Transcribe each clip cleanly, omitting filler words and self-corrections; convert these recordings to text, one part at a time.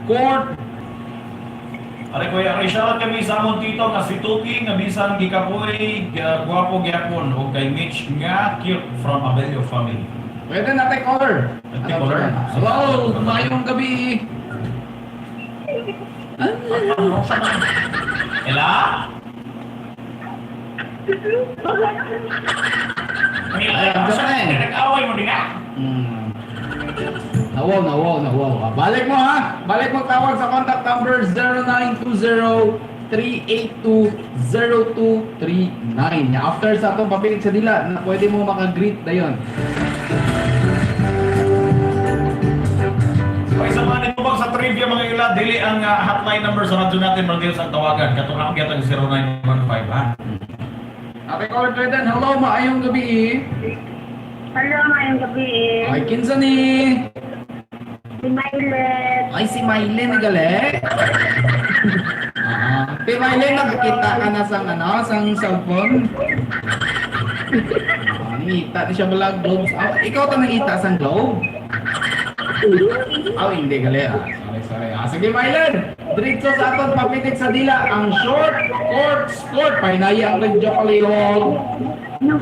Court. Aray kuya, aray, shoutout kami sa among tito nga si Tuki nga bisan gikapoy, gwapo gyapon, ug kay Mitch nga cute from Abelio family. Pwede natin caller. Ate caller? Hello, maayong gabi. Ela? Ay, andyan na eh. Nag-away mo din ah. Nawaw, nawaw, nawaw. Ah, balik mo ha. Balik mo tawag sa contact number 0920-382-0239. After sa atong papilit sa dila na pwede mo maka-greet dayon. Okay, sa mga nitubag sa trivia mga ila, dili ang hotline number sa radyo natin, Margil, sa tawagan. Katong ako gyatang 0915 ha. Ate caller Tredan, hello, maayong gabi. Hello, ngayong gabi. Ay, kinsa ni? Si Mylet. Ay, si Mylene nagali. Ah, Te Mylene, nakakita ka na sa ano, sa cellphone? Ah, nangita ni siya bala globes. Ah, ikaw ta nangita sa globe? Ah, hindi gali. Ah, sorry, sorry. Ah, sige Mylene, diretso sa aton papitik sa dila ang short court sport. Pahinaya ang radyo kalihog. No.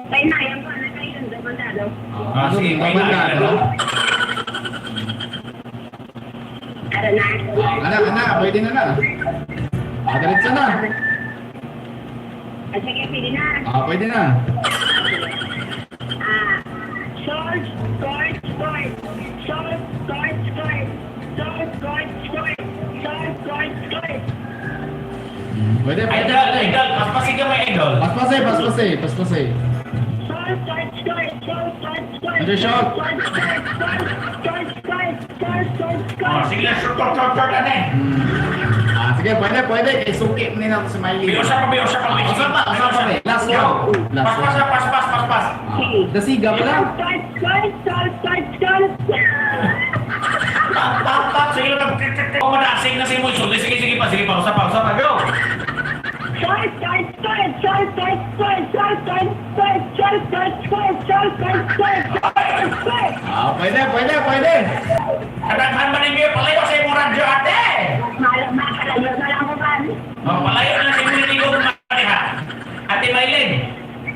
Kay na, yan pa na kayo. Damandado. Ah, sige, pahinaya. no? Ara na. Ah, ana, ana, pwede na na. Ah, diretso na. Ah, sige, pwede na. Ah, pwede na. Ah, short, court, court. Short, court, court. Short, court, court. Short, court, court. Pwede, pwede. Idol, idol, paspasig ka may idol. Paspasay, paspasay, paspasay. Short, court, court. Short, court, court. Ano, short? Short, court, court. Short, court, court. Short, Oh, court. sige lang, short, short, short, short, ano eh. Ah, sige, pwede, pwede. Kay suki ni na ako si Miley. Biusa pa, biusa pa. Usa pa, usa pa, eh. Last Go. one. Last Paspas one. na, paspas, paspas. Ah, dasiga pala. Short, court, court. Short, court, court. Tap, tap, tap. Sige lang, oh, manasig na si Moy. Sige, sige, sige pa, usa pa, usa pa, go. Short, short, short, short, short, short, short, short, short, short, short, short, short, short, short, short, short. Ah, pwede, pwede, pwede. Kadaghan man ninyo, palayo sa imong radyo, ate. Makalayo na lang ko ba? Oh, palayo na sa imong ligo ha. Ate Maylin.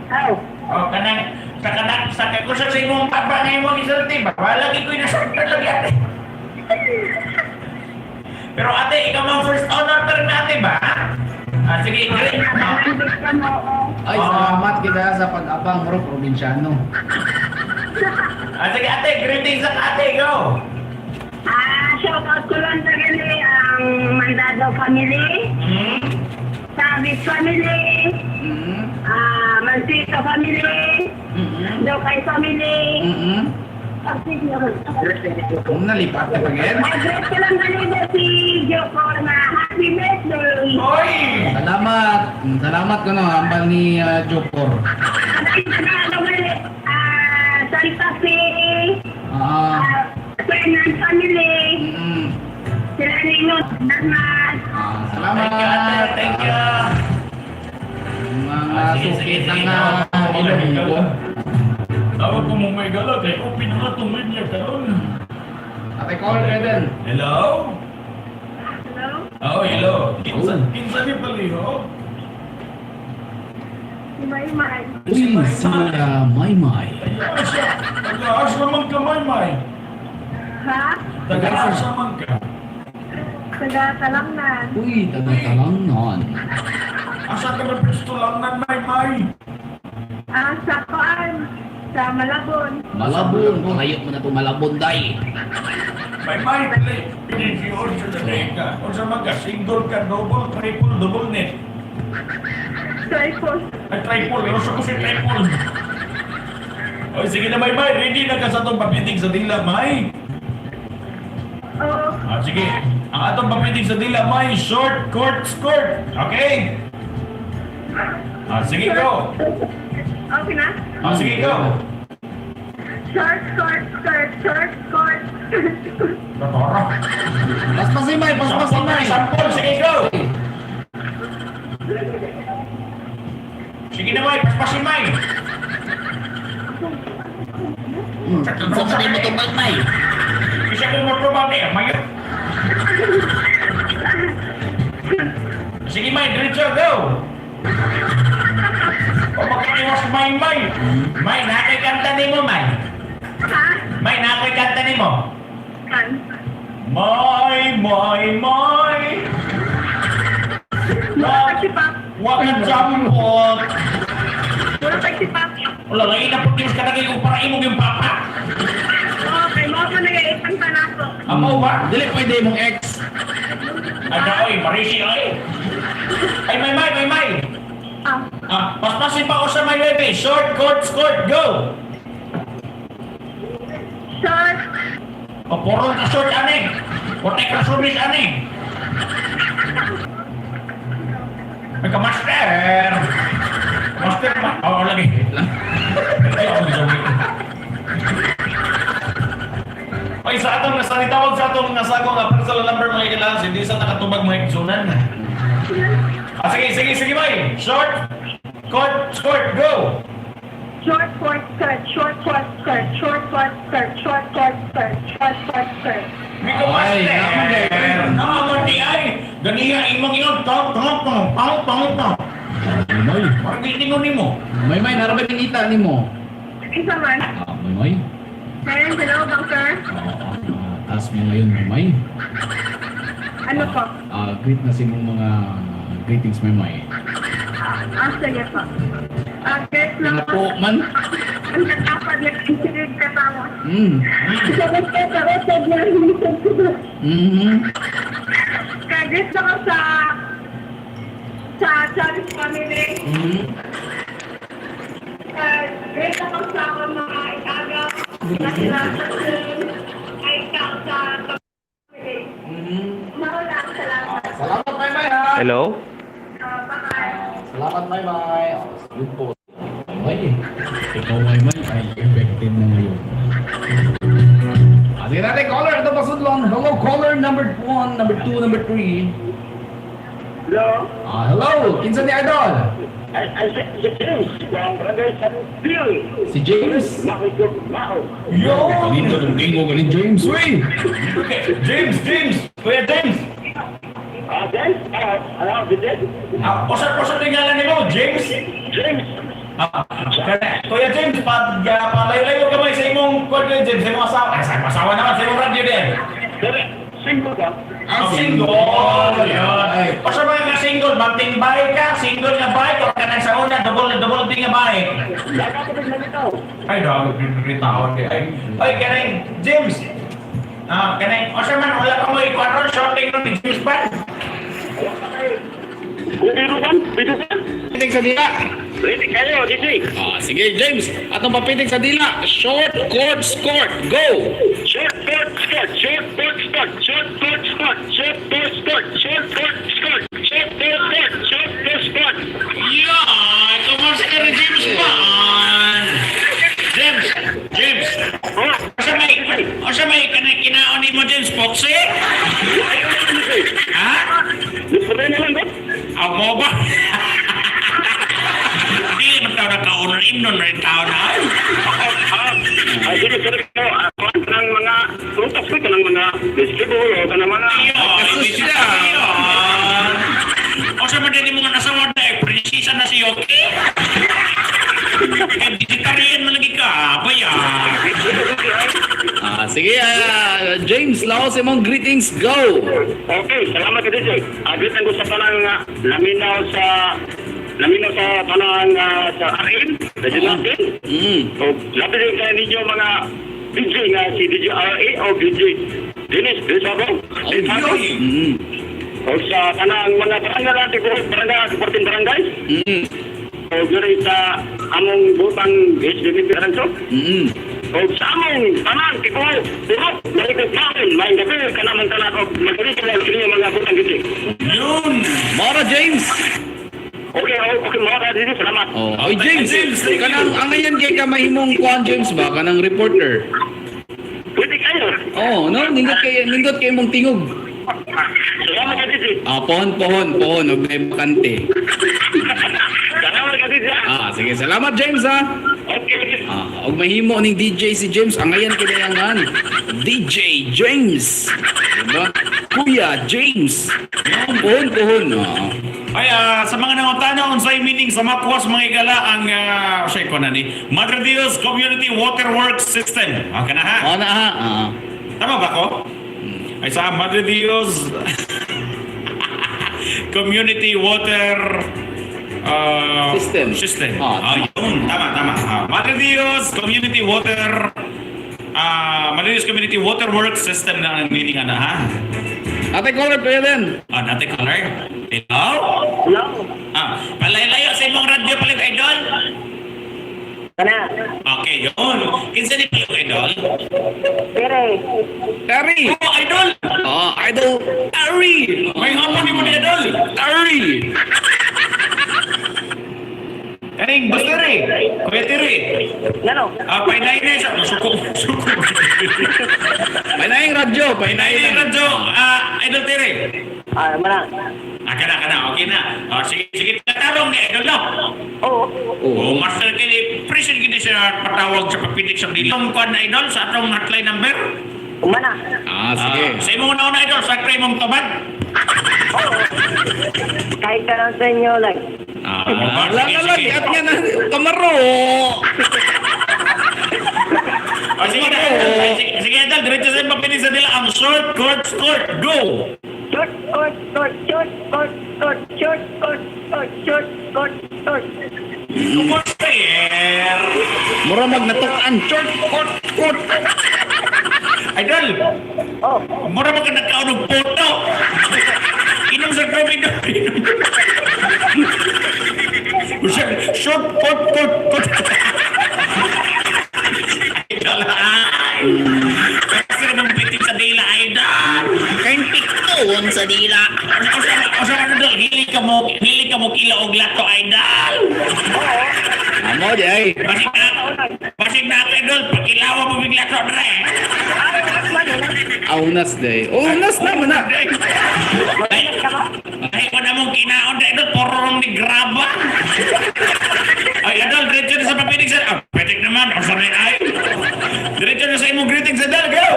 Oh, Oh, kanang sa kanang sa kakusog sa imong papa nga imong gisulti, ba? Wala lagi ko'y nasultan lagi ate. Pero ate, ikaw mang first honor pero na ate ba? Ah, sige, great. Ah, nakakabit ka mo. Ay, salamat kita sa pag-apang bro, probinsyano. Ah, sige ate, greetings sa ate, go. Ah, shout out ko lang sa gali ang Mandado family, Sabit family, ah, Mansito family, Dokay family, Kung nalipat ka pa again. Address ko lang gali ba si Joko na happy birthday. Oy! Salamat. Salamat ko no, ambal ni Jokor. Ah, Santa Fe, Ah, ah, Fernan family, sila Nino, Darmas. Ah, salamat. Thank you ate, thank you. Mga Ah, sige, suki sige, sige. na nga ilonggo. Tawag ko mo may gala kay open na itong linya karon. Ate call Eden. Hello? Hello? Oh, hello. Kinsa kinsa ni paliho? Si Maymay. Uy, si Maymay. Taga-asa. Taga-asa man ka, Maymay. Ha? Taga-asa man ka. Taga Talangnan. Uy, taga-talangnon. Asa ka na pisto lang nan, Maymay? Ah, sa Koan. Sa Malabon. Malabon. Palayo mo na to Malabon, day. Maymay, pili. Pili si Orso na day ka. Unsa man ka, single ka, double, triple, double net. Triple. Ay, triple. Orso ko si triple. Oy, sige na, Maymay. Ready na ka sa itong papitig sa dila, May. Oo. Ah, sige. Ang atong papitig sa dila, May, short, court, skirt. Okay? Ah, sige, go. Okay na? Ah, sige, go. Short, short, skirt, short, short. Natara. Paspasin, May. Paspasin, May. Sampol, sige, go. Sige na, May. Paspasin, May. Kinsa man mo to, Maymay? Isa ko mo probable. Mayo. Sige, May, diretso, go! O magkaiwas, May, May. May, nakoy kanta nimo, May. Ha? May, nakoy kanta nimo. Kan. May, May, May. Mura pagsipak. Wa ka jampot. Mura pagsipak. Wala, lain na po Diyos ka naging para imong yung papa. Okay, mo ko na yung panako. Amo ba? Dili pwede mong ex. Ay, oy, marisi, oy. Ay, May, May, May, May. Ah. Ah, paspasin pa ko sa my baby. Short, court, court, go! Short. O, puro ka short, ani. Puro ka sunis, ani. May ka-master! Master ba? Oo, lagi. Ay, ako sorry. Ay, sa atong nasa nitawag sa atong nasago nga personal number, mga kailangan, hindi sa nakatubag, mga igsunan. Ah, sige, sige, sige, may. Short, court, court, go! Short, short skirt. Short, short skirt. Short, short skirt. Short, short skirt. Short, short skirt. Hindi ko Ay, master. naman eh. Naman di ay. Ganiya imong yun. Tong, tong, tong, tong, tong, tong. May May. Parang gilingon nimo. May May, narabay ng ita nimo. Isa man. Ah, May May. Meron, hello, bunker. Oo, ah, taas mo ngayon, May May. Ano po? Ah, greet na sa imong mga greetings, May May. Ah, sige po. Ah, guys, Nga po man. Ang katapad na kikinig na tawa. Sa basta sa usod na Kagis ako sa Charles family. Great ako sa akong mga ikagaw na sila sa team ay ikaw sa family. Maula, salamat. Salamat, May May, ha. Hello? Ah, bye. Salamat, May May. Oh, yun po. May May. Ikaw, May May, ay effective na ngayon. Ah, sige natin, caller. Ito pasudlon. Hello, caller number 1, number 2, number 3. Hello? Ah, hello. Kinsa ni Idol? Ay, si James from Barangay San Bill. Si James. Makikip Mao. Yo! Lindo ng dingo galing James, wey. Okay, James, James! Kuya James! Ah, James? Ah, ano, si James? Ah, usap-usap yung ngalan nimo, James? James. Ah, Kuya James, pag palayo-layo kamay sa imong Kuya James, sa imong asawa, ay, sa imong asawa naman, sa imong radyo din. Pero, single ka? Ang single! Yun. O sa mga nga single, banting bike ka, single nga bike, o ka nang sa una, double, double din nga bike. Nakakapit na ito. Ay, dami, green taon. Ay, ay, kanang James. Ah, kanang, o sa man, wala ka mo ikuan shorting nun ni James ba? Biro kan? Biro kan? Pitik sa dila. Ready kayo, DJ. Ah, sige, James. Atong papitik sa dila. Short, court, court. Go! Short, short, skirt, short, short, skirt, short, short, skirt, short, short, skirt, short, short, skirt, short, short, skirt, short, short, skirt. Yeah, kumusta ka ni James Bond? James, James, Ah, o sa may kanang kinaon ni mo James Foxy? Ha? libre na lang ba? Amo ba? Hindi naman tao na kaunon, imnon na rin tao na. Ah, ah, sige, sige, kayo. Ah, kuwan ka ng mga prutas ko, ka ng mga vegetable, o ka ng mga. Ayun, siya. ayun. O sa madali mo nga nasawa na eh, prinsesa na si Yoki. Eh, vegetarian man lagi ka, abay ah. Ah, sige, ah, James, laos imong greetings. Go! Okay, salamat ka DJ. Agit ang gusto tanang laminaw sa tanang sa akin, sa natin. O labi din kayo ninyo mga DJ nga si DJ RA o DJ Dennis Desabo. Desabo. O sa tanang mga barangay natin, barangay, 14 barangay. O diri sa among butang HDB Aranso. O sa among tanang tibuok, tibuok, malikot namin, may gabi ka naman tanan o magaling ka lang sa mga butang DJ. Yun! Mora, James! Okay, okay, mga ka-DJ, salamat. Oh, oy, James, James, thank you. Kanang angayan kay ka mahimong kuan James ba kanang reporter. Pwede kayo. Oh, no, nindot kay imong tingog. Salamat ka-DJ. Ah, pohon pohon pohon og may bakante. Salamat ka-DJ. Ah, sige, salamat James ha. Okay. Ah, og mahimo ning DJ si James angayan kay dayangan. DJ James. Diba? Kuya James. Puhon, puhon. Oo. Ay, sa mga nangutana unsay meaning sa MACWAS, mga higala, ang siya ko na ni Madre Dios Community Waterworks System. Okay na ha. Oo na ha. Ah. Tama ba ko? Ay sa Madre Dios Community Water System. System. Ah, Ah, yun. Tama, tama. Madre Dios Community Water Madre Dios Community Waterworks System na ang meaning ana ha. Ate caller, Kuya Den. Ah, nate caller. Hello? Hello. Ah, palayo sa imong radyo palit, idol. Kana. Okay, yun. Kinsa ni palit, idol? Pere. Terry. Oh, idol. Oh, Idol Terry. May hapon ni mo ni idol. Terry. Kaning basta rin. Kuya Tiri. Ngano? Ah, painay na siya. Suko, suko. Painayang radyo, Painay painayang. radyo, idol Tiri. Ah, mana. Ah, kana, kana. Okay na. Ah, sige, sige. Tatarong ni idol, no? Oo. Oo. Oh, master kini prison kini siya patawag sa papitik sa dila. Ang kuan na idol sa atong hotline number. Mana. Ah, sige. Ah, sa imong una idol sa try mong tubad. Oo. Kahit ka lang sa inyo lang. Ah, Wala na lang, at nga na, kamaro. Oh, sige na. Ay, sige, sige, idol, diretso sa papitik sa dila ang short court court. Go. Short, short, short, short, short, short, short, short, short, short, short, short. Kumorter. Mura magnatukan, short, court, court. Idol, Oh. mura ba ka nagkaon og puto? Inom sa tubig. Short, short, court, court, court. Idol, ay. Kasi nung pitik sa dila, idol. Kain pikton sa dila. Asa ka idol, hili ka mo kilo og lato, idol. Amo di ay. Basig na ako, idol, pakilawa mo bigla to, dre. Aunas day. Unas na man na. Ay, ay, wala mong kinaon na idol, puro ni graba. Ay, idol, diretso na sa papinig sa... Ah, pwede naman, o sabi ay. Diretso na sa imong greetings, idol, go!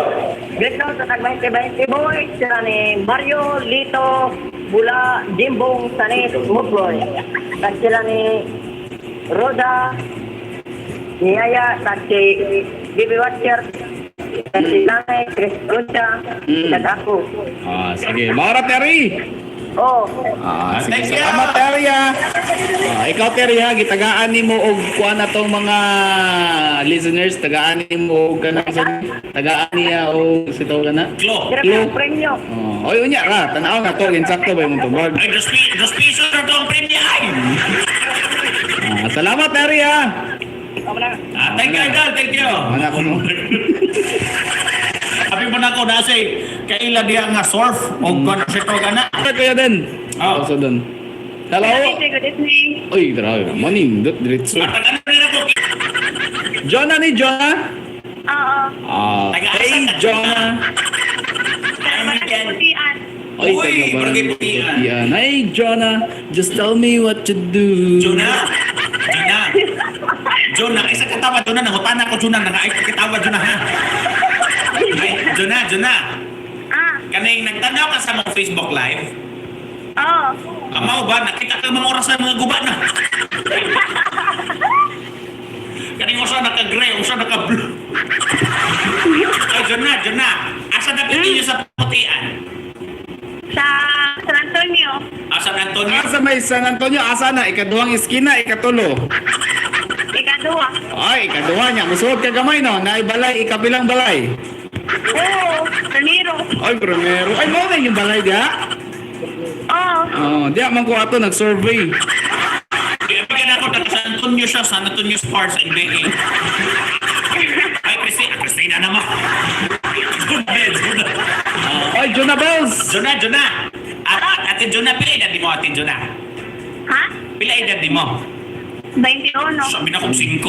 Great now sa tag 2020 boys, sila ni Mario, Lito, Bula, Jimbong, Sanis, Mukloy. Tag sila ni Roda, Niyaya, tag si Bibi Watcher, tag si Lanay, Chris Rocha, tag ako. Ah, sige. Maura Terry. Oh, Ah, sige. Thank you. Salamat Terry ah. Ah, ikaw Terry ha, gitagaan nimo og kuan na tong mga listeners, tagaan nimo og kanang sa tagaan niya og sitaw kana. Klo. sila Klo. ang premyo. Oh, oy unya ra, tan-aw na to insakto ba imong tubag. Ay, 2 piso na to ang premyo, ay! Ah, salamat Terry ha. Ah, thank you, idol, thank you. Mana ko no. Abi mo na ako nasa kaila diya nga surf o kung ano siya tawag na. Kuya Den. Oh. Oh. doon. Hello. Good evening. Oy, grabe. Manindot diretso. At ano na ako, Jonah ni Jonah. Oo. Ah, hey Jonah. Putian. Oy, Uy, taga barangay barangay Putian. Putian. Hey Jonah, just tell me what to do. Jonah! Jonah! Jonah, isa katawa, Jonah, nangutana ko, Jonah, nang katawa, Jonah, ha? Ay, Jonah, Jonah, Ah, kaning nagtanaw ka sa mga Facebook Live, oo. amaw ba, nakita ka mga oras na mga guba na. Kaning usa naka-gray, usa naka-blue. Ay, Jonah, Jonah, asa na niyo sa Putian? Sa San Antonio. Asa na Antonio? Asa may San Antonio, asa na ikaduhang iskina, ikatulo. Ikaduha. Ay, ikaduha niya. Musuot ka gamay no, naibalay ikabilang balay. Oo. Ramiro. Ay, primero. Ay, mo na yung balay diha. Oo. Oh, diha man ko ato nag-survey. Bigyan ako taga San Antonio siya, San Antonio Sports and BA. Ay, Christina, Christina naman. Jonah, Jonah. Ay, Jonah Bells. Jonah, Jonah. Ate Jonah, pila edad mo, Ate Jonah? Ha? Pila edad mo? 21. Sabi na kong 5.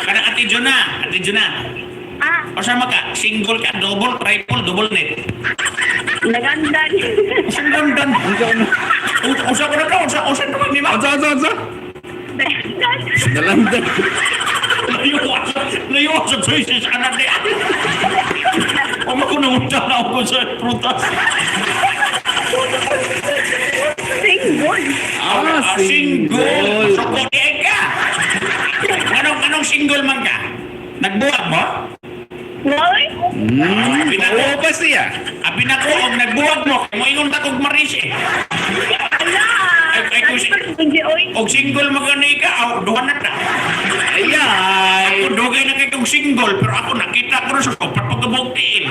Kana Ate Jonah, Ate Jonah. Ah, O siya maka, single ka, double, triple, double net. nagandan. Usang gandan. Unsa ano? Usa ko na to, usa, usa naman, di ba? Unsa unsa unsa? Nagandan. Dalandan. Layo, layo sa choices, anak niya. Wa man ko nangutana og sa prutas. Single. Ah, single. Suko di ka. Anong single man ka? Nagbuwag mo? Noy? Oo pa siya. Abi na ko, og nagbuwag mo, moingon ta kog maris eh. Ala! Ay, Hindi, oy. Og single man gani ka, aw, duha na ta. Ayay. Ako dugay na kay kog single, pero ako nakita ko rin sa upat pagkabugtiin.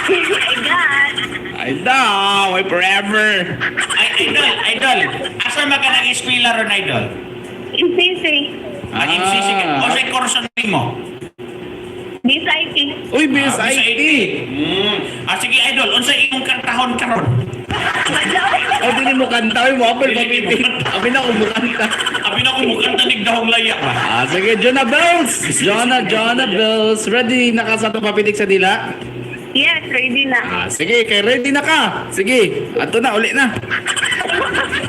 My God. Ay daw, ay forever. Ay, idol, idol. Asa man ka nag-eskwela ron, idol? NCC. Ang NCC ka. O sa kurso nimo? BSIT. Uy, BSIT. Ah, sige, idol. Unsa imong kantahon karon? Wala, oy. O, dili mo kanta. Uy, mo apel papitik. Abi na kung mukanta. Abi na ko mukanta nig dahong laya ba. Ah, sige, Jonah Bells. Jonah, Jonah Bells. Ready na ka sa itong papitik sa dila? Yes, ready na. Ah, sige, kay ready na ka. Sige, ato na, uli na.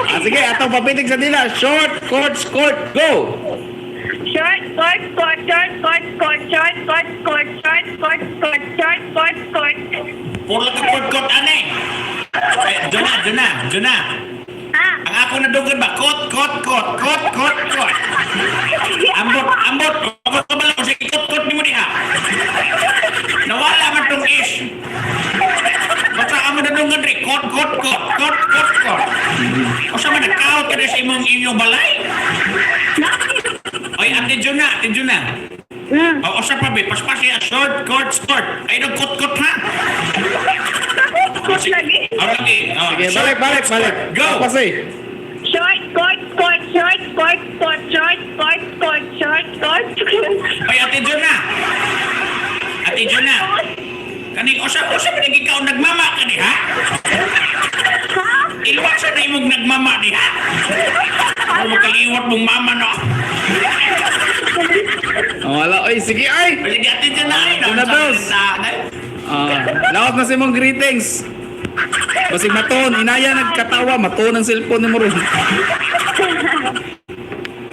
Ah, sige, atong papitik sa dila. Short, court, court, go! Short, court, court, short, court, court, short, court, court, short, court, court, short, court, court. Puro ka court ane. Eh, Jonah, Jonah, Jonah. Ha? Ang ako na dugan ba? Kot, kot, kot, kot, kot, kot. Ambot, ambot. Ako ka ba lang? Sige, kot, kot nimo diha. Nawala man tong is. Basta amo na dunggan ri. Kot, kot, kot, kot, kot, kot. O sa man nagkaot ka na sa imong inyong balay? Oy, Ate Jonah, Ate Jonah. O, sa pa, be, paspas siya, short, court, short. Ay, nagkot-kot ha? Court lagi. Oh, lagi. Oh, Sige, short, balik, balik, court, balik. short. Go! Pasay. Short, court, court, short, court, court, short, court, court, short, court, court. Ay, Ate Jonah. Ate Jonah. Kani, usa pa ikaw nagmama kani ha? Ha? Ilwasan na imong nagmama di ha? Ano magkaliwat mong mama no? Oh, wala. Oy, sige, ay! Ay, sige, Ate Jonah. Ay, Jonah Bells. Ah, laot na si mong greetings. Basig maton, inaya nagkatawa, maton ang cellphone ni mo ron.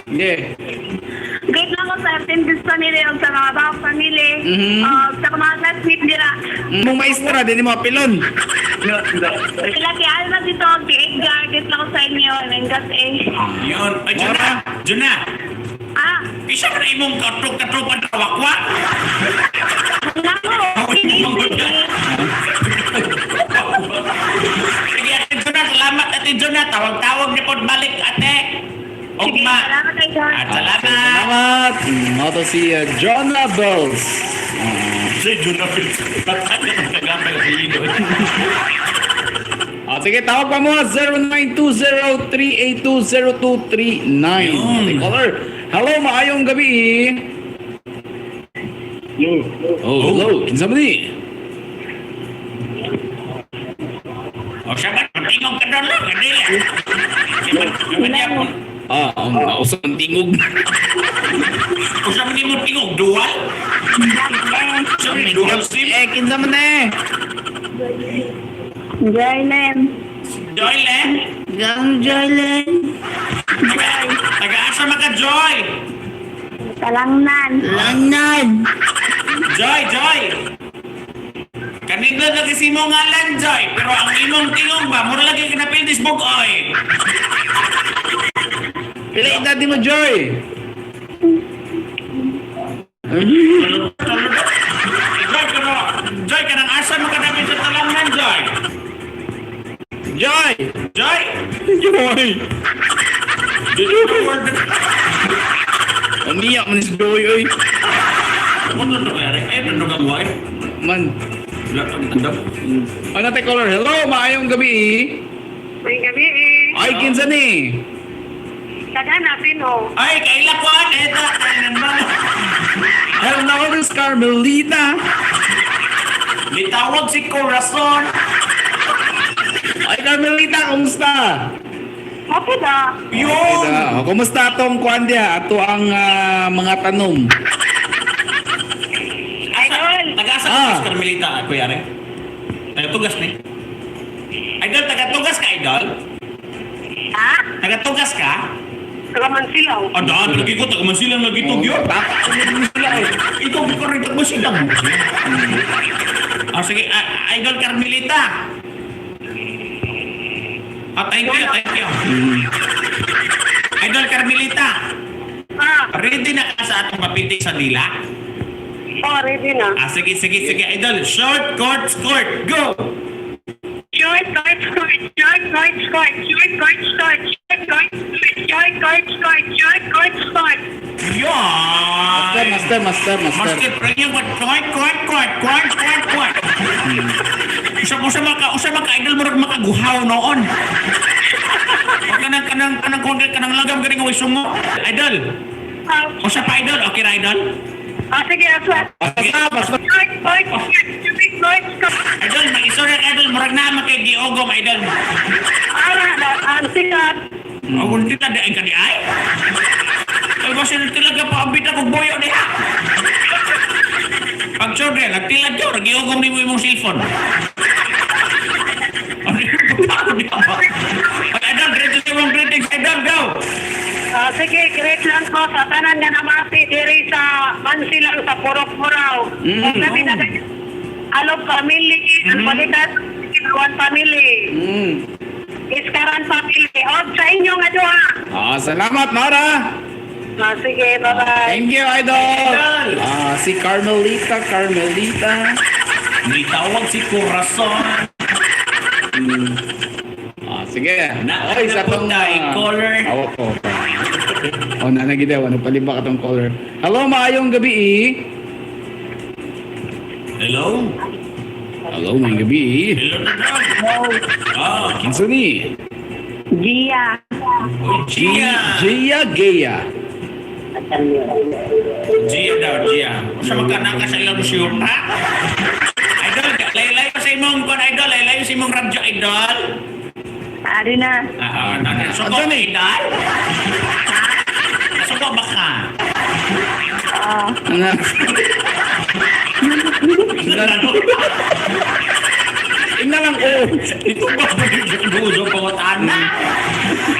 Sige. Great lang ko sa attendance family og sa mga bawang family. Sa mga classmate nila. Mong maestra, din mo apilon. Sila kay Alma dito, kay Edgar, great lang ko sa inyo. Mengas eh. Yun. Ay, Jonah. Jonah. Ah, Isa ka na imong katrog-katropan na wakwa. nako. Sige, Ate Jonah. Salamat, Ate Jonah. Tawag-tawag ni pod balik, Ate. Sige, Ugma. salamat Edgar. At salamat. Salamat. Mao to si Jonah Bells. Si Jonah Bells. Ba't ang kagambay sa ilo? Ah, sige, tawag pa mo 0920-382-0239. Yun. Caller. Hello, maayong gabi. Oh, hello. Kinsa man ni? O siya ba? Tingog ka doon lang. Hindi. Di ba po? Ah, ang nausan tingog. Usa man nimo tingog dual? Usa man dual SIM? Eh, kinsa man eh? Joylen. Joy le? Gang Joylen. Taga-asa man ka Joy? Talangnan. Langnan. Joy, Joy! Kanina lagi si imong ngalan, Joy. Pero ang imong tingog ba, mura lagi kinapildis bugoy. Pila edad mo, Joy? Joy, pero Joy, kanang asa mo kanapit sa talangnan, Joy? Joy! Joy! Joy! Joy! Umiyak man si Joy, oy. Ano to kaya? Ay, ano ka buhay? Man. Wala pa gitandam. Ano tayo caller? Hello, maayong gabi. May gabi eh. Ay, kinsa ni? Taga hanapin oh. Ay, kaila ko an. Eto, kailan ba? Hello, this is Carmelita. Litawag si Corazon. Ay, Carmelita, kumusta? Okay na. Yun! Ah, kumusta atong kuan diha? Ato ang mga tanom. Idol. Taga-asa ka, Ah. Carmelita, kuya re? Taga-tugas ni. Idol, taga-tugas ka, Idol? Ha? Taga-tugas ka? Taga Mansilaw. Ah, daan, lagi ko, taga-Mansilang lagi to, gyud. Tama sila eh. Ikaw, ko rin, taga-Mansilang. Oh, sige, Idol Carmelita. Oh, thank you, thank you. Idol Carmelita, ready na ka sa atong papitik sa dila? Oh, ready na. Ah, sige, sige, sige, Idol. Short, court, court, go! Short, court, court, short, court, court, short, court, court, short, court, short, court, court, short, court, court. Yan! Master, master, master, master. Master, premium what? Court, court, court, court, court, court. Usa maka idol murag makaguhaw noon. O kanang kanang kanang konti kanang lagam gani nga way sungo. Idol. Usa pa, idol, okay ra, idol? Ah, sige, aswa. Basta, basta. Short, court, court, short, court, court. Idol, maisura ka, idol, murag na makay giogom, idol. Ara, ang sikat. Oh, kita di ay kadi ay. Ay basta talaga pa ambit ako boyo diha. Pag sobre, nagtilad ka, giugom nimo imong cellphone. Ano yung pagkakao niya ba? Ay, idol, diretso sa imong greetings, idol, go! Ah, sige, great lang ko sa tanan nga namati diri sa Mansilang sa Purok Muraw. Labi na kayo. Alog family, ang balikat, One family, Iskaran family. Og sa inyo nga duha. Ah, salamat, Mara. Ah, sige, bye-bye. Thank you, idol. Idol. Ah, si Carmelita, Carmelita. Nitawag si Corazon. Ah, sige. Na- Oy, sa tong na- caller. Awa ko. Oh, na nagida ano palibak atong caller. Hello, maayong gabi. Eh. Hello? Hello, maayong gabi. Eh. Hello na daw. Ah, Kinsa ni? Gia. uy, Gia. Gia Gea. Gia daw, Gia. Sa magkanaka sa ilang siyura. Idol, laylay sa imong kon, idol, laylay sa imong radyo, idol. Ari na. Ah, ah, suko Ano ni? idol? Suko ba ka? Ah, Ano? Ina lang oh. Ito ba duzo pangutana?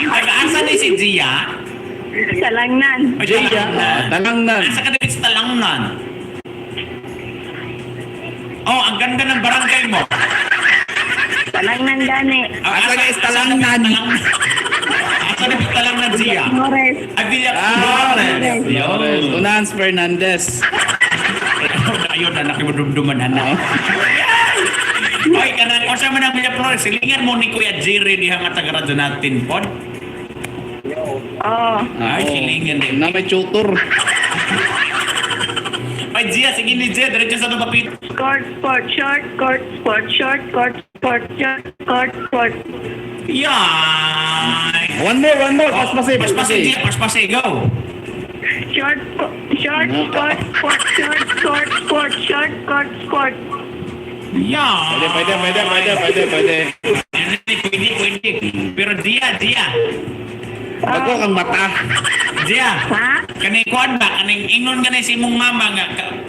Taga-asa ni si Gia? Salangnan. Ay, Gia, Talangnan. ah, talangnan. Asa ka din sa Talangnan? Oh, ang ganda ng barangay mo. Salangnan gani. Ah, Asa ka is Talangnan? Asa na Talangnan, Gia? Mores. Ay, Villa Ah, Flores. Flores. Yun. Unans Fernandez. Ayun na, nakimudumduman na na. Oy, kanang unsa man ang Villa Flores, silingan mo ni Kuya Jerry diha nga taga-radyo natin pod. Oh. Ay, Oo. silingan din. Na may tutor. Ay, Gia, sige ni Gia, diretso sa papit. Court, sport, short, court, sport, short, court, sport, short, court, sport. Yay! One more, one more. Paspasi, Paspasi, paspasi. Gia, paspasi, go! Short, short, No. court, sport, short, court, sport, short, court, sport. Yeah! Pwede, pwede, pwede, pwede, pwede, pwede. Pwede, pwede, pwede. Pero Gia, Gia, Bago kang mata. Gia, Ha? kaning kuan ba, kaning ingon kanay si imong mama nga,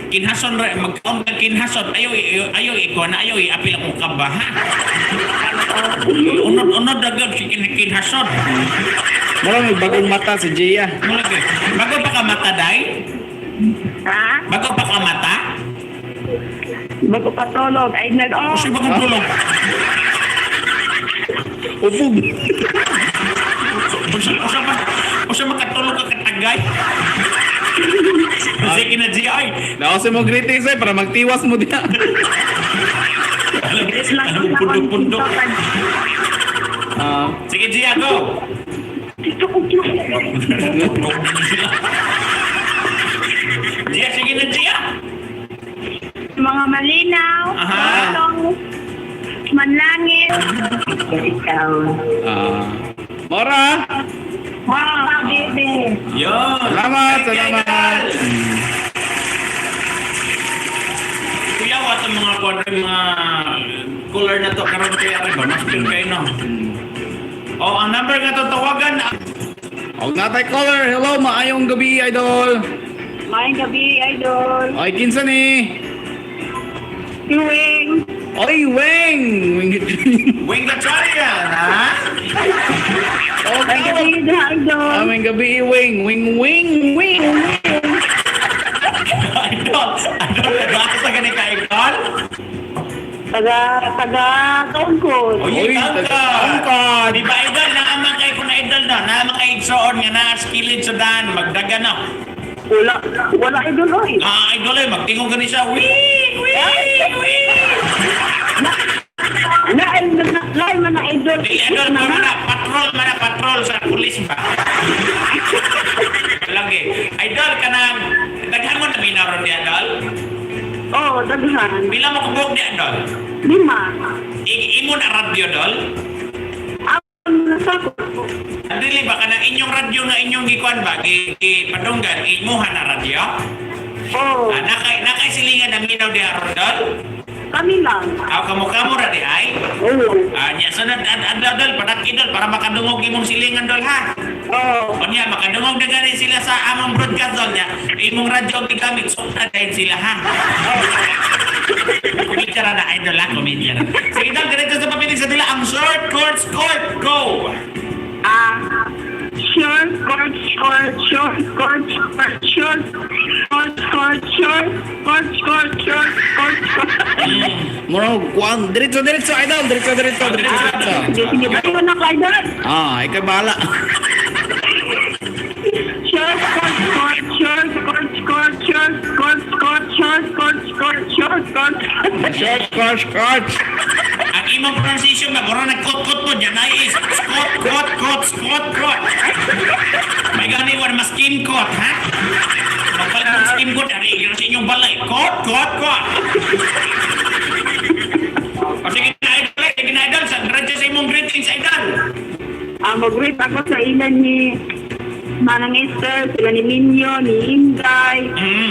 kinhason ra, magkaon ka kinhason, ayo, ayo, ayo, ikaw na, ayo, iapil akong kaba, ha? Unod-unod na gyud si kinhason. Mura may bagong mata si Gia. Mula gyud. Bago pa ka mata, day? Ha? Bago pa ka mata? Bago patulog. Ay, nag... Oh. O siya bagong tulog? Upog. Usa makatulog ka katagay? Sige na, Gia, ay. Naosa mo greetings eh, para magtiwas mo diya. Alam mo, pundok-pundok. Ah, Sige, Gia, go! Gia, sige na, Gia! Mga malinaw. Aha. Matong, manlangit. Ikaw. ah. Mora, Wow, baby. Yun! salamat, Thank you, salamat. Idol. Kuya, wat ang mga kwadro, mga cooler na to. Karon kaya rin ba? Mas pin kayo, no? Oh, ang number nga to tawagan. Og natay caller, hello, maayong gabi, idol. Maayong gabi, idol. Oy, kinsa ni? Wing. Oy, Weng! Weng. Wing Gatchalian, ha? Oh, Maayong gabi, idol. Aming gabi, Weng. Wing, wing, wing, wing. Idol, idol, nag-asa ka ni ka, idol? Taga, taga, Tungkod. Oy, Oy, tangkad. tangkad. Di ba idol, naaman kay kuna idol no, naaman kay igsoon nga naa sa kilid sa daan, magdaga no. Wala, wala idol, oy. Ah, idol ay magtingog gani siya. Wee, wee, wee. Lain man na, lain man na idol. Di idol mo na patrol man na patrol sa pulis ba. Lagi. Idol kanang daghan mo na minaron di idol. Oo, daghan. Pila mo kubog di idol? 5. Imo na radyo dol? Ang nasakot. Dili ba kanang inyong radyo nga inyong gikuan ba gi, gi padunggan imuha na radyo? Oo, Ah, nakay nakay silingan na minaw di aron dol? kami lang. Aw kamo kamo ra di ay. Oo. Ah, nya sunod ad adlaw dol padaki dol para makadungog imong silingan dol ha. Oo. Unya makadungog na gani sila sa among broadcast dol nya. Imong radyo ang gigamit sukta dayon sila ha. Komedya ra na idol ha, komedya ra. Sige dol, diretso sa papilig sa dila ang short court court go. Ah, short, court, short, short, court, short, short, court, court, short, court, court, short, court, court. Murag kuan, diretso diretso idol, diretso diretso diretso diretso. Sige, sige, bayo na ko, idol. Ah, ikaw bahala. Short, court, court, short, court, court, short, court, court, short, court, court, short, court. Short course court. Ang imong pronunciation ba, mura nagkot-kot mo dyan ay is skot, kot, kot, skot, kot. May gani war mas skin kot, ha? Magpalit ng skin kot, ari igro sa inyong balay. Kot, kot, kot. O sige na idol, sige na idol, sa diretso sa imong greetings idol. Ah, mag-greet ako sa ilan ni Manang Esther, sila ni Minyo, ni Inday,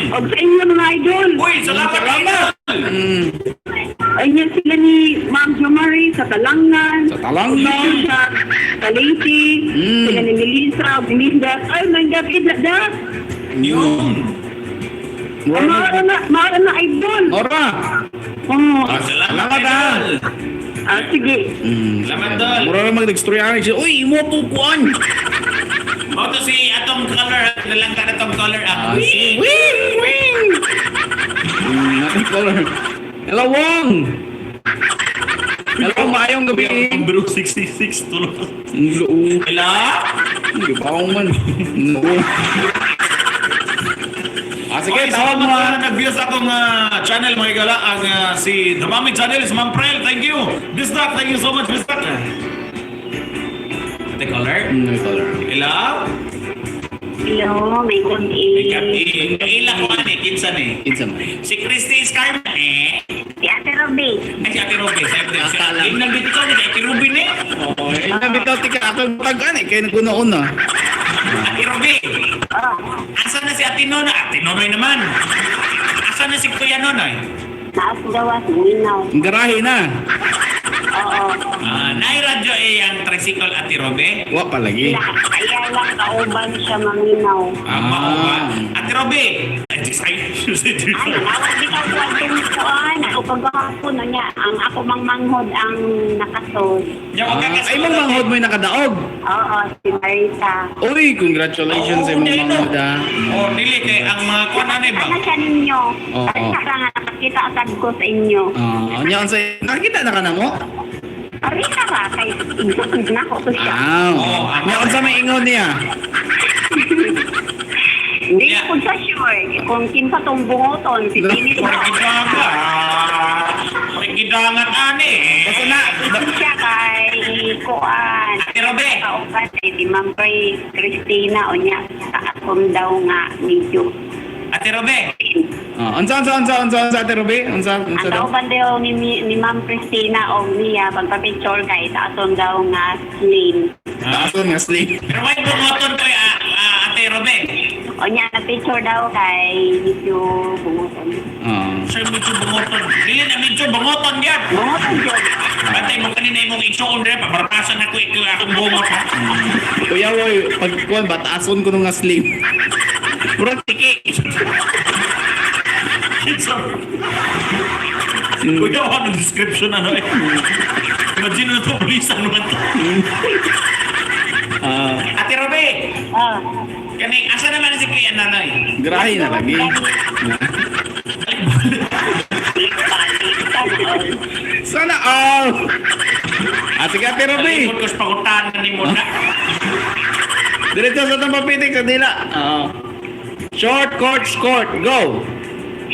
og sa inyo mga idol. Uy, salamat, Salamat. idol. Ayan sila ni Ma'am Jomari sa Talangan. Sa Talangan. Sa Kaliti. Sila ni Melissa, Belinda. Ay, my God, idla da. Yun. Murag Maara na, maara na idol. Ora. Oo. Ah, salamat, Salamat, ah. idol. Ah, sige. Salamat, dol. Murag mag nagstorya siya. Uy, imo po kuan. Mao to si atong color, nalang ka na tong color. Ah, Ah, si Wing Wing. Natin color. Hello Wong. Hello, maayong gabi. Bro, 66 tulog. Ang loo. Hello? Hindi ba man? No. Ah, sige, Okay, tawag mo salamat ah. sa nag-view sa akong channel mga igala ang si The Mami Channel, si Ma'am Prel, thank you. Bisdak, thank you so much, Bisdak. Ate color? May color. Hello? Hello, may good May kaila ko ani, kinsa ni? Kinsa man. Si Christy Scarman eh. Si Ate Ruby. Ay, si Ate Ruby. Si Ate Ruby. Akala. Yung nandito ni Ate Ruby ni. Oo, eh, nabitaw tika atong tag-an eh kay naguna-una. Ate Ruby. Oh, Asa na si Ate Nonoy? Ate Nonoy naman. Asa na si Kuya Nonoy? taas gawa, minaw. Ang garahe na. Oo. Ah, nai radyo eh ang tricycle Ate Ruby. Wa pa lagi. Kaya lang kauban siya maminaw. Ah, mao ba? Ate Ruby. Ay, Diyos, ay, Diyos, ay, Diyos. Ay, nawag di ka kwentong kuan. Ako pagkakapon na niya, ang ako mang manghod ang nakasod. Nya, wag ka Ah, kasulod, ay mong Ate. manghod mo'y nakadaog. Oo, si Marita. Uy, congratulations sa Oo, imong dili, no. manghod ah. Oh, dili kay ang mga kuan ano ba? Ano siya ninyo? Oo. Ay, siya nga nakakita sad ko sa inyo. Ah, unya unsay nakita na ka na mo? Arita ka, kay igsoon na ko to siya. Ah. Oo, ah. Unya unsa may ingon niya? Hindi Yeah. ko sa sure kung kinsa tong bungoton, si Dennis ba? Pakidangat. Pakidangat ani. Basta na Siya kay kuan. Ate Ruby. Kauban ay si Ma'am Christina o niya sa akong daw nga medyo. Ate Ruby. Ah, unsa unsa unsa unsa unsa Ate Ruby? Unsa unsa Ang daw? kauban daw ni Ma'am Christina o niya pagpa-picture kay taason daw nga slim. Taason nga slim. Pero may bungoton ko Ate Ruby. O niya na-picture daw kay medyo bungoton. Ah. Sir, medyo bungoton. Dili na medyo bungoton yan. Bungoton jud. Bantay mo kanina imong igsuon rin. Pabarpasan ako ikaw akong bungot ha. Kuya woy, pag kuan ba taason ko nung nga slim. Murag tiki. Kuya, ano description ano eh. Imagine na ito, police ano man to. Ah, Ate Ruby. Ah. Kani asa naman si Kuya Nonoy? grahe na lagi. Balik, balik. Oh! Ah, sige, Ate Ruby. Kalimot ko sa pangutana nimo na. Diretso sa itong papitik sa dila. Oo. Short, court, court. Go!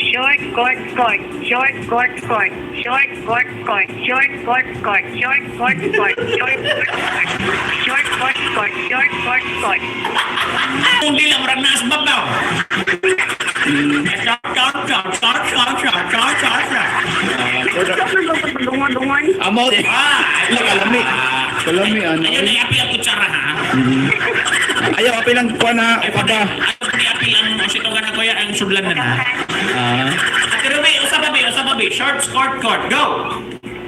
Short, court, court. Short, court, court. Short, court, court. Short, court, court. Short, court, court. Short, court, court. Short, court, court. Short, court, court. Kung dila, murag naas babaw. Short, short, short, short, short, short, short, short, short. Dungon-dungon. Amo. Ah, Ala, kalami. Kalami, ano. Ayaw na iapil ang kutsara, ha? Ayaw, apil ang kuha na. Ayaw Kaba. na iapil ang sitogan na kuya, ang sudlan na na. Ah. Ate Ruby, usa pa bi, usa pa bi. Short, court, court. Go!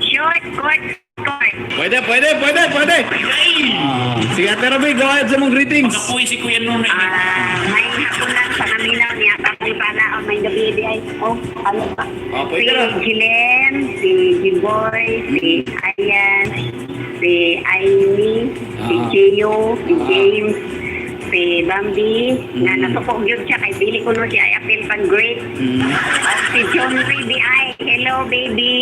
Short, court, court. Pwede, pwede, pwede, pwede. Ay! Ah. Sige, Ate Ruby, go ahead sa mong greetings. Magkapuy si Kuya Nuno. Ah, may hapunan sa naminaw niya tapong sana o may gabi di ay oh ano pa. Ah, pwede Si na. Jilen, si Jimboy, si Ayan, si Aimee, si Ah. Gio, si Ah. James, si Bambi, na nasupog yun siya kay dili ko no siya ay apil pag great. At si John Baby ay, hello baby.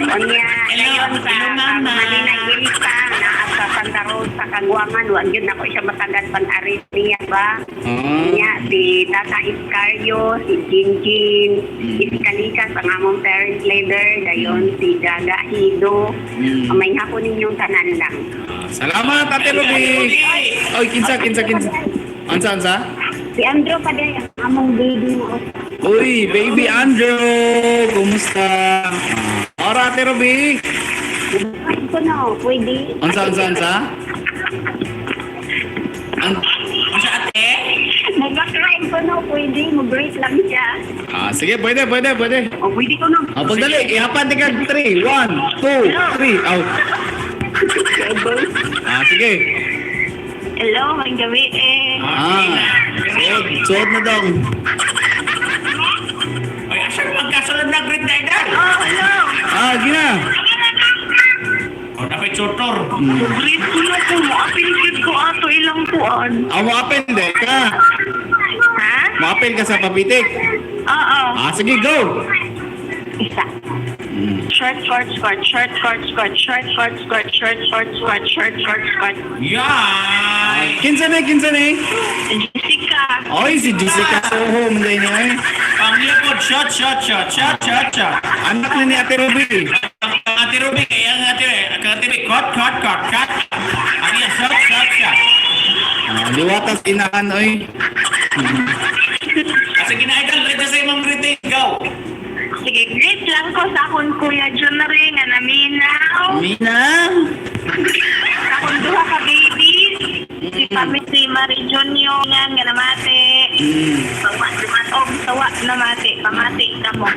Unya, Hello, ngayon sa hello, mama. Manila Gilsa, naa sa Santa Rosa, Kagwangan, wag yun ako siya matagad pag-arit niya ba? Ah. Niya, si Tata Iscario, si Jinjin, si Kalikas, ang among parent leader, dayon si Gaga Hido. May hapon ninyong tanan lang. Salamat, Ate Ruby. Oy, kinsa, kinsa, kinsa. Ansa, ansa? Si Andrew pa din, ang among baby mo. Uy, baby Andrew! Kumusta? Ah. Ora, Ate Ruby. Ay, ko no, pwede. Ansa, ansa, ansa? An Unsa ate? Mag-crime ko no, pwede. Mag-break lang siya. ah, sige, pwede, pwede, pwede. O, pwede ko no. Ah, pagdali, ihapan tika 3, 1, 2, 3. Out. Ah, sige. Hello, may gabi eh. Ah, suod, suod na dong. Oy, asa magkasulod na great na idol? Oh, hello. Ah, gina. O, dapat tutor. Greet ko na po. Mo-apil ko ato ilang kuan. Ah, mo-apel de ka. Ha? Mo-apel ka sa papitik. Oo. Ah, sige, go. Isa. Short, short, short, short, short, short, short, short, short, short, short, short, short, short, short. Yay! Kinsa ni, kinsa ni? Jessica. Oy, si Jessica Soho, man niya eh. Ang likod, shot, shot, shot, shot, shot, shot. Anak ni ni Ate Ruby. Ang Ate Ruby, kaya ang Ate, ang Ate Ruby, cut, cut, cut, cut. Ang iya, shot, shot, shot. Ah, liwatas inahan, oy. Ah, sige na, idol, ready sa imong greeting, go. Sige, greet lang ko sa akong kuya Junri nga naminaw. Mina. Sa akong duha ka babies. Si Pami si Marie Junior nga nga namate. Sawa naman og sawa namate. Pamati ka mo.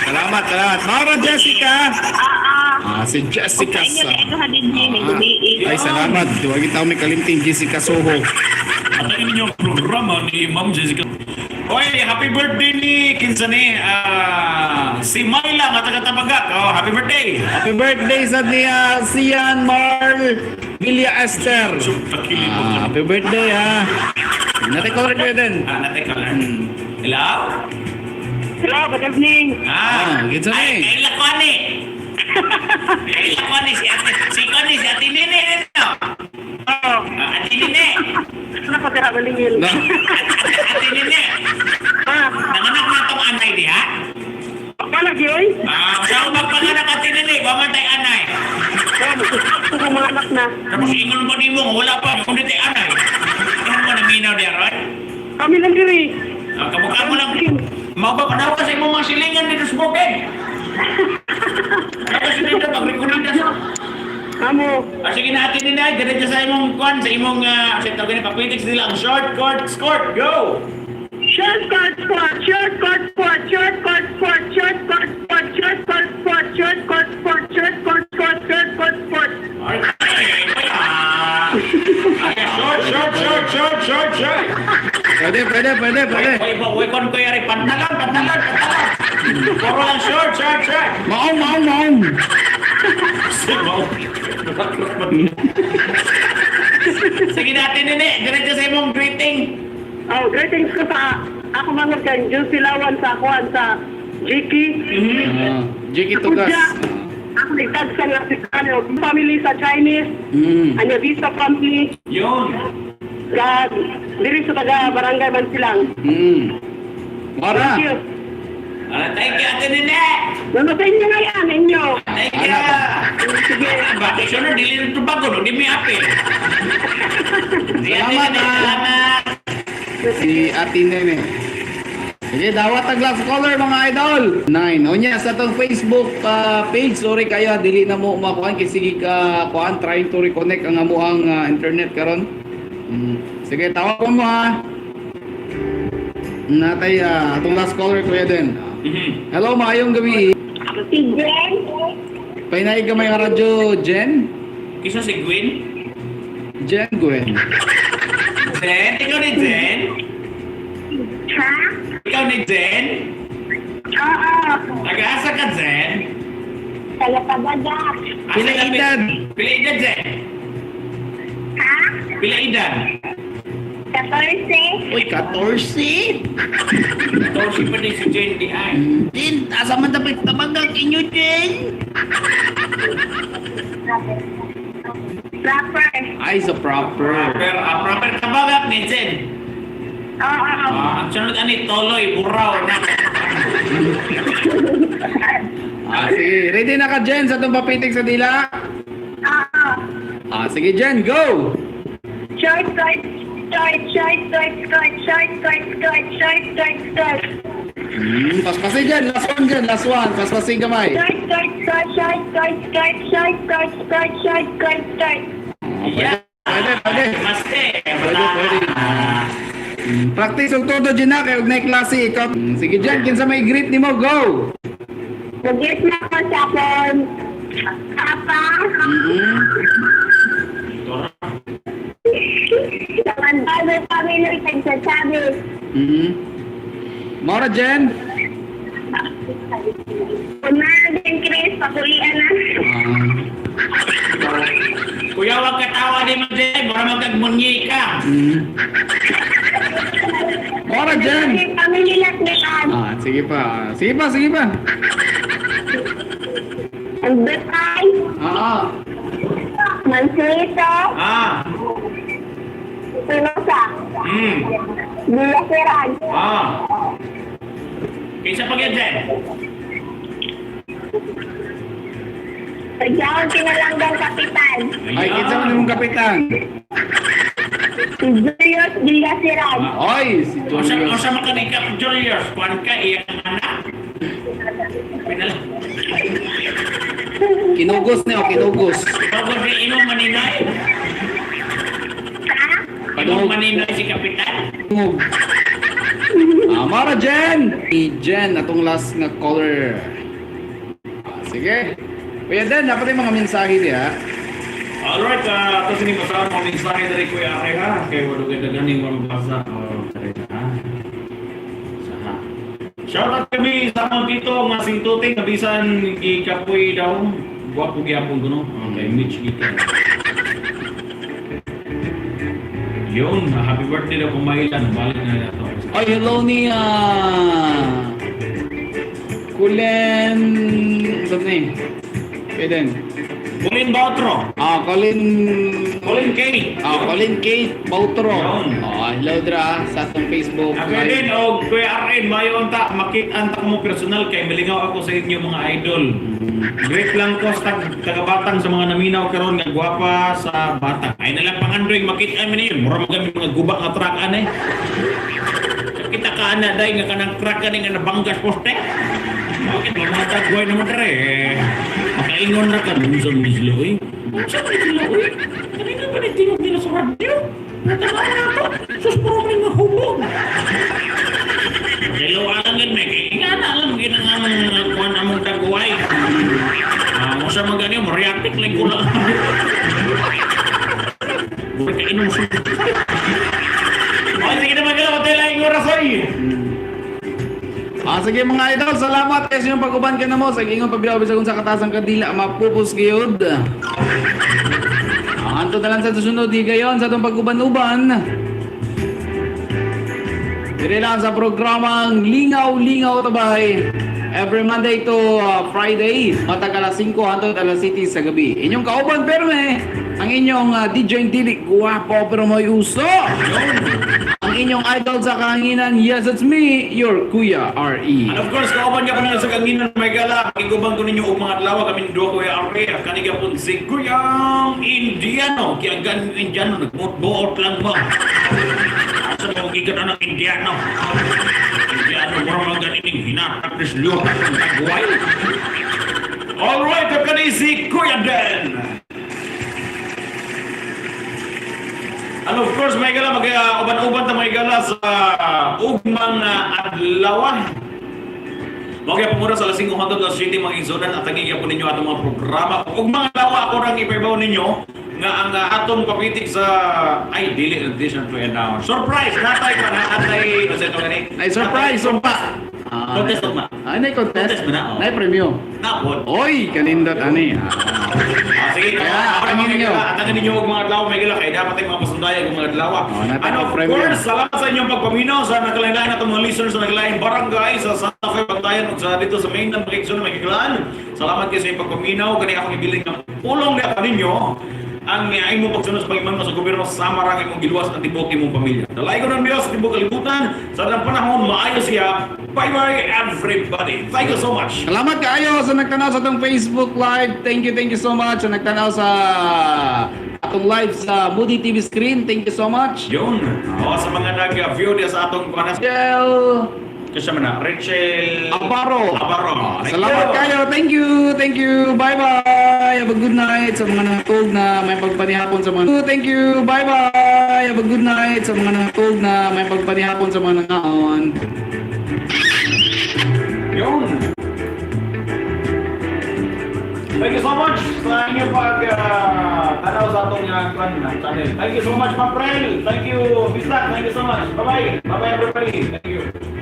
Salamat, salamat. Mara Jessica. Ah, ah. Ah, si Jessica Sa inyo sa... kay duha din may gabi. Ay, salamat. Duwag kita may kalimting Jessica Soho. At ang inyong programa ni Ma'am Jessica. Oy, happy birthday ni kinsa ni ah, si Myla nga taga Tabagak. Oh, happy birthday. Happy birthday sa niya, Sian Marl Villa Esther. Ah, happy birthday, ha. Natin color ko din. Ah, natay color. Hello? Hello, good evening. Ah, Ah, kinsa ay, ni? kaila ko ani. Kaila ko ani si ate, si ko ani si ate Nene no. Oh, Ah, ate Nene. nakatira balingil. Na, Ate Nene. Ah, Nanganak na tong anay diha. wala gyud. Ah, sa magpanganak ate Nene, wa man tay anay. Ito ko mga anak na. Tapos ingon mo nimo nga wala pa kundi tay anay. Ano mo naminaw diha ron? Kami lang diri. Ah, kamukha mo lang. Mao ba panaw ka sa imong mga silingan dito sa bukid? Tapos dito pagrekolekta sa Amo. Ah, sige na atin nila, diretso sa imong kwan, sa imong sa tawag ni papitik nila ang short court score. Go. Short court squat, short court squat, short court squat, short court squat, short court squat, short court squat, short court squat, short court squat. Alright. Okay, short, short, short, short, short, short. pwede, pwede, pwede, pwede. Wait, wait, wait, kon ko yari pantalon, pantalon, pantalon. Puro lang short, short, short. Maong, maong, maong. Sige natin nini, diretso sa imong greeting. Oh, greetings ko sa ako man kay Jun Silawan sa kuan sa Jiki. Ah, Jiki Tugas. Kudya. Ako nagtagsan nga si ano, family sa Chinese, ano Visa family, Yun. sa diri sa taga Barangay Bansilang. Mara. Thank you. Ah, thank you, Ate Nene. Mama sa inyo na yan, inyo. Thank you. Sige. Bakit siya na, dili na tubago, no? Di may apil. Sige, Ate Salamat, Nene, ah. salamat. Si Ate Nene. Sige, dawat ang last caller mga idol. 9. Unya sa atong Facebook page, sorry kayo dili na mo makuan kay sige ka kuan trying to reconnect ang amuang internet karon. Sige, tawag ko mo ha. Natay atong last caller kuya din. Hello, maayong gabi. Si Jen. Painay ka may radyo, Jen? Kisa si Gwen? Jen Gwen. Jen? Ikaw ni Jen? Ha? Ikaw ni Jen? Oo. Nag-asa ka, Jen? Taga Tabaga. Asa Pila ka, edad? Pila edad, Jen? Ha? Pila edad? 14. Uy, 14. 14 pa din si Jen di ay. Jen, asa man dapat tabagak inyo, Jen? Proper. Ay, sa proper. Proper, proper kabagak ni Jen. Oo. Ah, ang sunod ani Toloy, Buraw na. Ah, sige. Ready na ka, Jen, sa itong papitik sa dila? Oo. Ah, sige, Jen, go! Short, short, short, short, short, short, short, short, short, short, short, short. Paspasi, Jen. Last one, Jen. Last one. Paspasi gamay. Short, short, short, short, short, short, short, short, short, short, short, short. Yeah. Pwede, pwede. Maste. Pwede, pwede. Practice og todo, Jen, na. Kaya huwag na klase. Ikaw. Sige, Jen. Kinsa may greet ni mo, go! Nag-gift na ko sa akong papa. Sa Mandalo family, kay sa Chavez. Mora, Jen. Una din, Chris, pakulian na. Ah, Kuya, wag ka tawa di mo, Jen. Mura magkagmunyi ka. Mora, Jen. Kasi family lang ni Ann. Ah, sige pa. Sige pa, sige pa. Ang Betay, Ah, ah. Mansuito, Ah. Pinosa, Villaseran, Ah. Kinsa pa gyud, Jen? Sadyang Pinalanggang Kapitan, Ay, kinsa man imong kapitan? si Julius Villaseran, Oy, si Usa Julius. usa man ka ni Kap Julius, kuan ka iyang anak. Pinala. Kinugos niyo, kinugos. Tugod ni imong maninay. Imong maninay si Kapitan. Tungog. Ah, Mara Jen! Si Jen, atong last nga caller. Ah, sige. Kuya Den, dapat yung mga mensahe niya. Alright, ito sinibasa mo mensahe diri Kuya Are ha. Kay wala kay daghan ning mabasa. Oh, sorry ha. Saha. Shout out kami sa among tito nga singtuting nga bisan gikapoy daw. Gwapo gyapon kuno. Okay, Mitch gito. Yun, happy birthday daw kumailan. Balik na nato. Ay, hello ni Kulen... Sabi ni? Kuya Den. Colin Bautro. Ah, Colin... Colin Kay. Ah, Colin Kate Bautro. Yun. Ah, hello dra sa atong Facebook. Ako din, og Kuya RN, mayo unta, makit-an ta mo personal kay milingaw ako sa inyo mga idol. Great lang ko sa taga-batang sa mga naminaw karon nga gwapa sa batang. Ay nalang pangandoy makita mi ninyo, mura man kami mga guba nga truck ane. Kita ka ana day nga kanang truck ani nga nabanggas poste. Bakit mga tagway naman dre? Makaingon ra ka unsa man sila oy. Unsa man sila oy? Kanina ba ni tingog nila sa radyo? Natanaw na to. Sus puro man nga hubog. Hello, alangin may kay nga na alam ginang among kuan among tagway. Ah, unsa man gani mo reactic lang ko lang. Bukan inom sa. Ay, sige naman ka lang, hotel ay oras ay. Ah, sige mga idol, salamat kay sa inyong pag-uban ka na mo sa ingon pabilaw bisag unsa kataas ang kadila mapupos gyud. Ah, anto na lang sa susunod higayon sa atong pag-uban-uban. Dire lang sa programang Lingaw-Lingaw Tabay. Every Monday to Friday, matag alas 5 hangtod alas 7 sa gabi. Inyong kauban perme, ang inyong DJ dili guwapo pero may uso. Ang inyong idol sa kahanginan, yes, it's me, your Kuya RE. And of course, kauban ka pa na sa kanginan may gala. Kiguban ko ninyo og mga adlaw kami duha, Kuya Ari. Kani gyapon si Kuyang Indiano. Kaya ang Indiano nagbuot lang ba? Asa mo gikan anak Indiano? Indiano mura man ganining hinatak ni Liyo ang tagway. Alright, kani si Kuya Den. And of course, may gala, mag-uban-uban ta may gala sa ugmang adlaw. Mga pumura sa alas 5 hangtod alas 7, mga igsuonan, at tangi po ninyo atong mga programa. Ug mga adlaw, ako rang ipaibaw ninyo nga ang atong papitik sa ay dili edition to announce. Surprise natay pa na atay ano ito gani? Ay, surprise, sumpa! Ah, Contest ugma. Ay, nay contest. Contest ba na? Oh. Nay premyo. Napod. Oy, kanindot ani. Ah, sige, Kaya, ako na atangin mga ninyo. gala, atangin ninyo og mga adlaw may gala kay dapat ay mga pasundayag og mga adlaw. Oh, natay And of premyo. course, salamat sa inyong pagpaminaw sa nagkalain-lain atong mga listeners sa naglain barangay sa Santa Fe, Bantayan ug sa dito sa mainland mga igsoon may giglaan. Salamat kayo sa inyong pagpaminaw. Kani akong ibilin nga pulong niya kaninyo ang imong pagsunod sa pagimano sa gobyerno sama ra imong giluwas ang tibuok imong pamilya. Dalay ko ng Dios sa tibuok kalibutan sa tanang panahon maayo siya. Bye bye, everybody. Thank you so much. Salamat kaayo sa nagtanaw sa atong Facebook Live. Thank you so much sa nagtanaw sa atong live sa Moody TV screen. Thank you so much. Yun. O, sa mga nag-view diya sa atong kuhanas. Rachel Kasi man na, Rachel Aparo. Aparo. Oh, Thank salamat you. kayo. Thank you. Thank you. Bye-bye. Have a good night sa mga natug na may pagpanihapon sa mga. Thank you. Bye-bye. Have a good night sa mga natug na may pagpanihapon sa mga nangaon. Yun. Thank you so much sa inyong pag tanaw sa atong kwan na channel. Thank you so much, Ma'am Prel. Thank you, Bisdak. Thank you so much. Bye-bye. Bye-bye, everybody. Thank you.